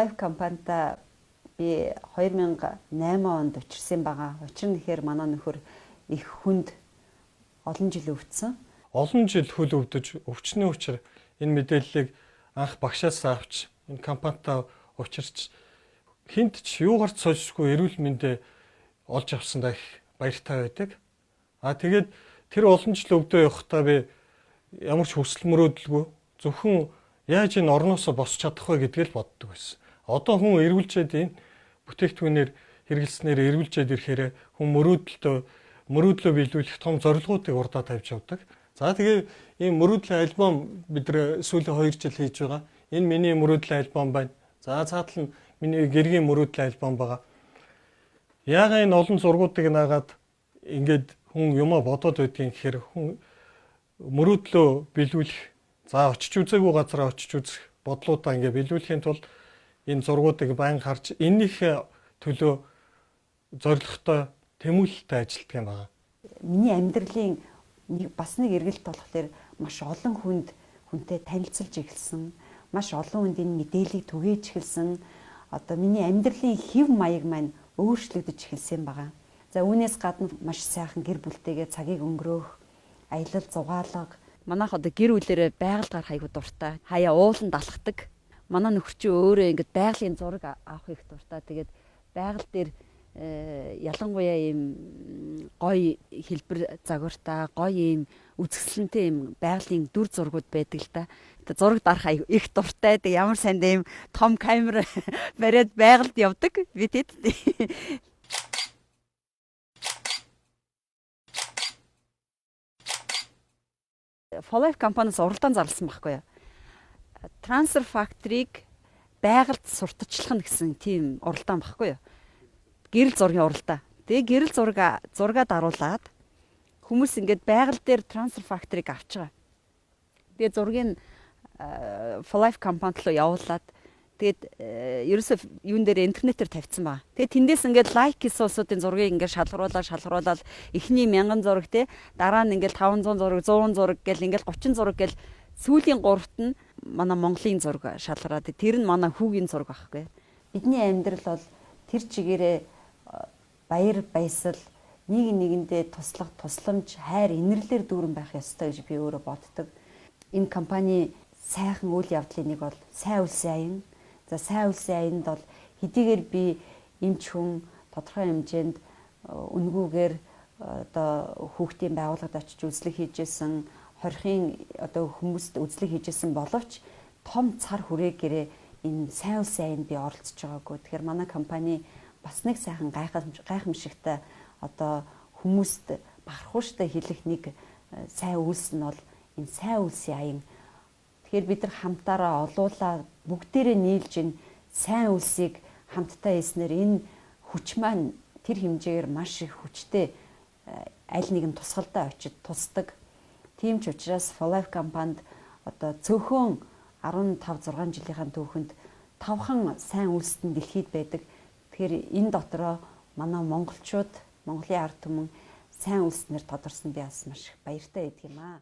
4Life компанитай би 2008 онд учирсан байгаа. Учир нь гэхээр манай нөхөр их хүнд олон жил өвдсөн. Олон жил хөл өвдөж, өвчний учир энэ мэдээллийг анх багшаас авч энэ компанитай учирч хинт ч юугаар ч сольшгүй эрүүл мэндэ олж авсандаа их баяртай байдаг. А тэгээд тэр олон жил өвдөө явахдаа би ямар ч хүсэл мөрөөдөлгүй зөвхөн яаж энэ орноосоо босч чадах вэ гэдгийг л боддог байсан. Одоо хүн эргүүлжээд энэ бүтээгдэхүүнээр хэрэглэснээр эргүүлжээд ирэхээр хүн мөрөөдлөө биелүүлэх том зорилгоодыг урдаа тавьж явдаг. За тэгээ ийм мөрөөдлийн альбом бид нар сүүлийн 2 жил хийж байгаа. Энэ миний мөрөөдлийн альбом байна. За цаатал нь миний гэргийн мөрөөдлийн альбом байгаа. Яагаад энэ олон зургуудыг наагаад ингээд хүн юмаа бодоод байдгийг гэхээр хүн мөрөөдлөө биелүүлэх, за очиж үзээгүй газараа очиж үзэх бодлуудаа ингээд биелүүлэхийн тулд энэ зургуудыг байнга харж энэнийхээ төлөө зорилготой тэмүүлэлтэй ажилладаг юм байна. Миний амьдралын бас нэг эргэлт болохоор маш олон хүнтэй танилцалж эхэлсэн. Маш олон хүнд энэ мэдээллийг түгээж эхэлсэн. Одоо миний амьдралын хэв маяг маань өөрчлөгдөж эхэлсэн байгаа. За үүнээс гадна маш сайхан гэр бүлтэйгээ цагийг өнгөрөөх, аялал зугаалга. Манайх одоо гэр бүлээрээ байгальд гарах айгуу дуртай. Хаяа ууланд алхдаг. Манай нөхөр чи өөрөө ингээд байгалийн зураг авах их дуртай. Тэгээд байгаль дээр ялангуяа ийм гоё хэлбэр загвартай, гоё ийм үзэсгэлэнтэй ийм байгалийн дүр зургууд байдаг л та. Тэгээ зураг дарах их дуртай. Тэгээ ямар санд ийм том камер бариад байгальд явдаг. Би тэд. 4Life компаниас уралдаан зарласан байхгүй юу? Transfer Factory-г байгальд сурталчлах нь гэсэн тийм уралдаан байхгүй юу? Гэрэл зургийн уралдаан. Тэгээ гэрэл зургаа даруулаад хүмүүс ингээд байгаль дээр Transfer Factory-г авч байгаа. Тэгээ зургийг 4Life компани руу явуулаад тэгээд ерөөсөө юун дээр интернетээр тавьсан байгаа. Тэгээд тэндээс ингээд лайк хийсэн улсуудын зургийг ингээд шалгаруулаад эхний 1000 зураг те дараа нь ингээд 500 зураг, 100 зураг гэл ингээд 30 зураг гэл сүүлийн гуравт нь манай Монголын зураг шалгараад тэр нь манай хүүгийн зураг байхгүй. Бидний амьдрал бол тэр чигээрээ баяр баясал, нэг нэгэндээ туслах, тусламж, хайр, инэрлэр дүүрэн байх ёстой гэж би өөрөө боддог. Энэ компани сайхан үйл явдлын нэг бол сайн үлсийн аян. За сайн үлсийн аянд бол хэдийгээр би эмч хүн тодорхой хэмжээнд үнгүүгээр одоо хүүхдийн байгууллагад очиж үзлэг хийжсэн, хорихын одоо хүмүүст үзлэг хийжсэн боловч том цар хүрээгээрээ энэ сайн үлсийн аянд би оролцож байгаагүй. Тэгэхээр манай компани бас нэг сайхан гайхамшигтай одоо хүмүүст бахархууштай хэлэх нэг сайн үйлс нь бол энэ сайн үйлсийн аян. Тэгэхээр бид нар хамтаараа олуулаа бүгдээрээ нийлж энэ сайн үйлсийг хамтдаа хийснээр энэ хүч маань тэр хэмжээгээр маш их хүчтэй аль нэгэн тусгалдаа очиж тусдаг. Тийм ч учраас 4Life компанид одоо цөөхөн 15 6 жилийнхаа түүхэнд тавхан сайн үйлсэд нь дэлхийд байдаг. Тэгэхээр энэ дотроо манай монголчууд, Монголын ард түмэн сайн үйлснээр тодорсон би бас маш их баяртай байдаг юм аа.